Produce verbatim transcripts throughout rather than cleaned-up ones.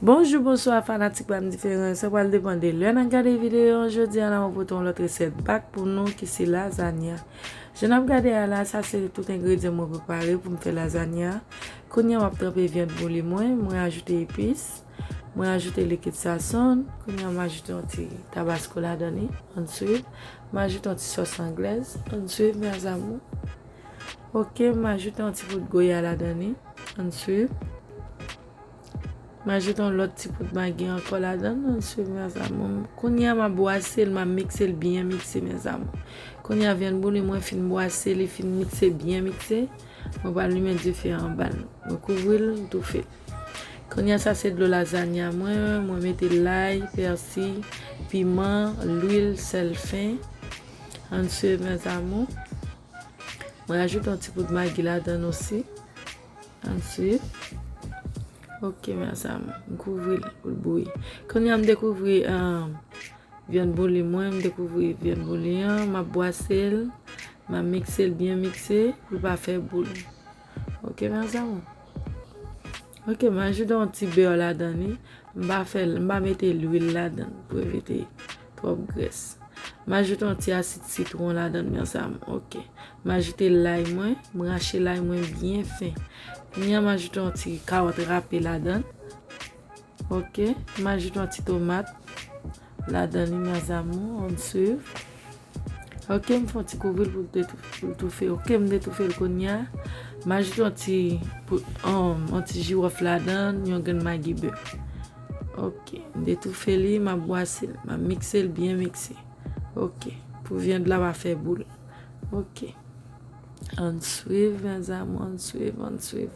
Bonjou, bonswa, fanatik pa m diferan. Sa pral depann de lè n ap gade videyo an. Jodi a la, mwen pote yon lòt resèt bak pou nou ki se lazanya. Jan n ap gade a la, sa se tout engredyan mwen prepare pou m fè lazanya. Kounye a, m ap tranpe vyann bouli mwen, mwen ajoute epis, mwen ajoute likid sazon, kounye a, m ajoute yon ti tabasko ladan li. Ann swiv. M ajoute yon ti sòs anglèz. Ann swiv, mes amours. Ok, m ajoute yon ti poud goya ladan li. Ann swiv. M ajoute yon lòt ti poud magi ankò ladan l, ann swiv, mes amours. Kounye a, m ap bwase l, m ap mikse l byen mikse, mes amours. Kounye a, vyann bouli mwen fin bwase, li fin mikse, byen mikse. Mwen pral limen dife a anba l. Mwen kouvri l, m toufe l. Kounye a, sa se dlo lazanya mwen, mwen mete lay, pèsi, piman, lwil, sèl fen. Ann swiv, mes amours. Mwen ajoute yon ti poud magi ladan l osi. Ann swiv. Ok, mes amours, m kouvri l pou l bouyi. Kounye a, m dekouvri, um, vyann bouli mwen, m dekouvri vyann bouli an, m ap bwase l, m ap mikse l byen mikse pou l pa fè boul. Ok, mes amours. Ok, m ajoute yon ti bè ladan li. M pa fè l, m pa mete lwil ladan l pou evite twòp grès. M ajoute yon ti asid sitwon ladan l, mes amours. Ok. M ajoute lay mwen, m rache lay mwen byen fen. Kounye a, m ajoute yon ti kawòt rape ladan l. Ok. M ajoute yon ti tomat ladan li, mes amours. Ann swiv. Ok, m fè yon ti kouvri l pou l detou-, pou l toufe. Ok, m detoufe l kounye a. M ajoute yon ti, pou, um, yon ti jiwòf ladan l, yon grenn magi bè. Ok, m detoufe li, m ap bwase l, m ap mikse l byen mikse. Ok, pou vyann la pa fè boul. Ok. Ann swiv, mes amours, ann swiv, ann swiv.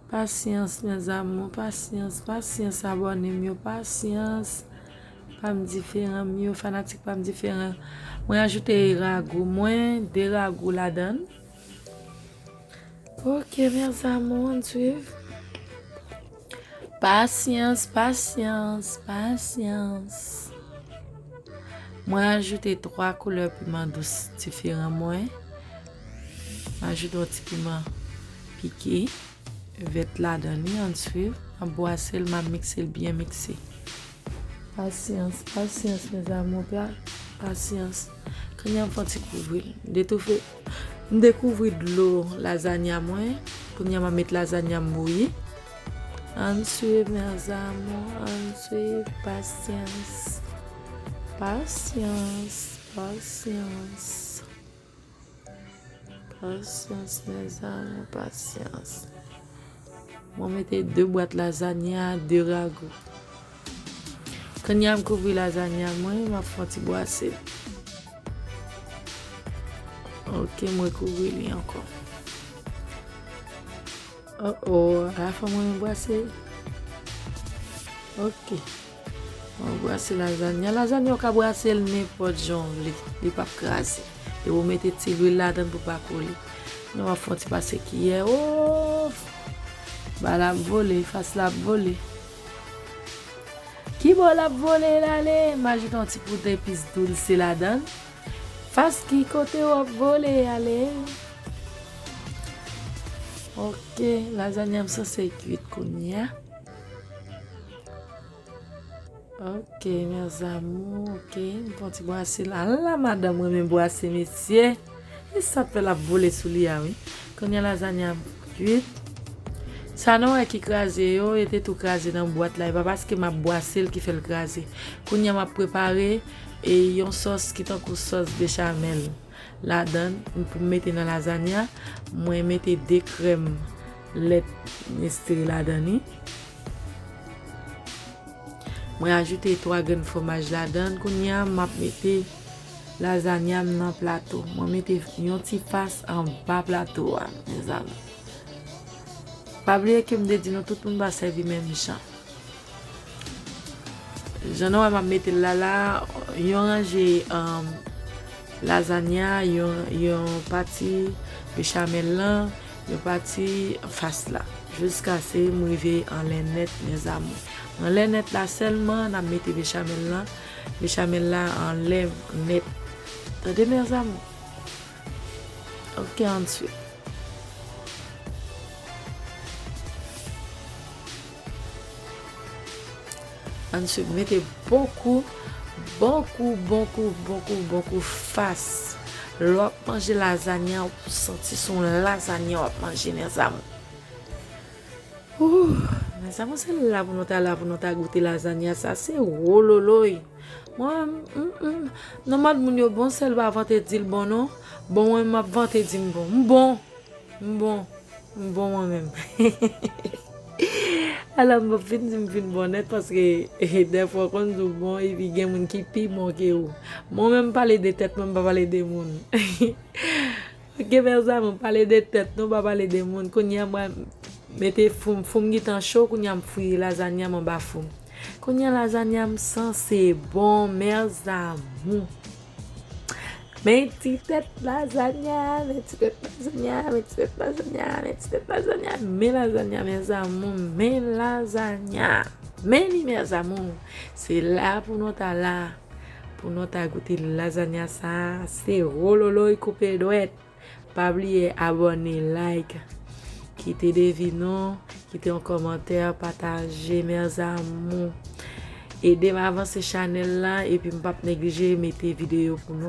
Pasyans, mes amours, pasyans, pasyans, abòne m yo, pasyans. Pa m diferan m yo, fanatik pa m diferan. Mwen ajoute ragou mwen, de ragou ladan l. Ok, mes amours, ann swiv. Pasyans, pasyans, pasyans. Mwen ajoute twa koulè piman dous diferan mwen. Mwen ajoute yon ti piman pike vèt ladan li, ann swiv. M ap bwase l, m ap mikse l byen mikse. Pasyans, pasyans, mes amours, pa-, pasyans. Kounye a m fè yon ti kouvri l. M detoufe, m dekouvri dlo lazanya mwen. Kounye a m ap met lazanya m bouyi. Ann swiv, mes amours, ann swiv, pasyans. Pasyans, pasyans. Pasyans, mes amours, pasyans. Mwen mete de bwat lazanya, de ragou. Kounye a m kouvri lazanya mwen, m ap fè yon ti bwase. Ok, mwen kouvri li ankò. Oh oh, a la fè mwen bwase. Ok. Mwen bwase lazanya. Lazanya ou ka bwase l nenpòt jan w vle. Li p ap kraze. Depi w mete ti lwil ladan l pou pa kole. Nou ap fè yon ti pase kiyè. Oh! Ba l ap vole, fas la ap vole. Ki bò l ap vole l ale? M ajoute yon ti poud epis douse ladan l. Fas ki kote w ap vole ale? Ok, lazanya m sanse kwit kounye a. Ok, mes amours, ok, m fè yon ti bwase la. Ala madanm renmen bwase, mesye. E sa fè l ap vole sou li a, wi. Kounye a lazanya m kwit. Sa nou wè ki kraze yo, yo te tou kraze nan bwat la. E pa paske m ap bwase l ki fè l kraze. Kounye a m ap prepare e yon sòs ki tankou sòs bechamèl ladan l pou m mete nan lazanya. Mwen mete de krèm lèt nestre ladan li. Mwen ajoute twa grenn fwomaj ladan l. Kounye a, m ap mete lazanya m nan plato. Mwen mete yon ti fas anba plato a, mes amours. Pa bliye ke m te di nou tout moun pa sèvi menm jan. Jan nou wè m ap mete l la la, yon ranje, um, lazanya, yon, yon pati bechamèl lan, yon pati fas la. Jiskaske m rive anlè nèt, mes amours. Anlè nèt la sèlman, n ap mete bechamèl lan. Bechamèl la anlè nèt. Tande, mes amours? Ok, ann swiv. Ann swiv, mete bon kou, bon kou, bon kou, bon kou, bon kou fas. Lè w ap manje lazanya, ou santi se yon lazanya w ap manje, mezanmi. Ouh, mezanmi, se la pou nou ta la, pou nou ta goute lazanya sa, se wololoy. Mwen, mm, mm, non, mòd moun yo bon, sèl pa vante di l bon, non. Bon, mwen, m ap vante di m bon. M bon. M bon, mwen menm. Alò, m p ap fin di m fin bon nèt, paske, eh, dèfwa w konn di w bon, epi gen moun ki pi bon ke ou. Mwen menm, m pale de tèt mwen, m pa pale de moun. Ok, mezanmi, m pale de tèt nou, m pa pale de moun. Kounye a, mwen mete fou m, fou m gentan cho, kounye a, m fouye lazanya m anba fou m. Kounye a, lazanya m sanse bon, mezanmi. Men ti tèt lazanya, men ti tèt lazanya, men ti tèt lazanya, men ti tèt lazanya, men lazanya, mezanmi, men lazanya. Men li, mezanmi. Se la pou nou ta la, pou nou ta goute lazanya sa, se wololoy koupe dwèt. Pa bliye abòne, like, kite devi nou, kite yon kòmantè, pataje, mezanmi. Ede m avanse chanèl la, epi m p ap neglije mete videyo pou nou.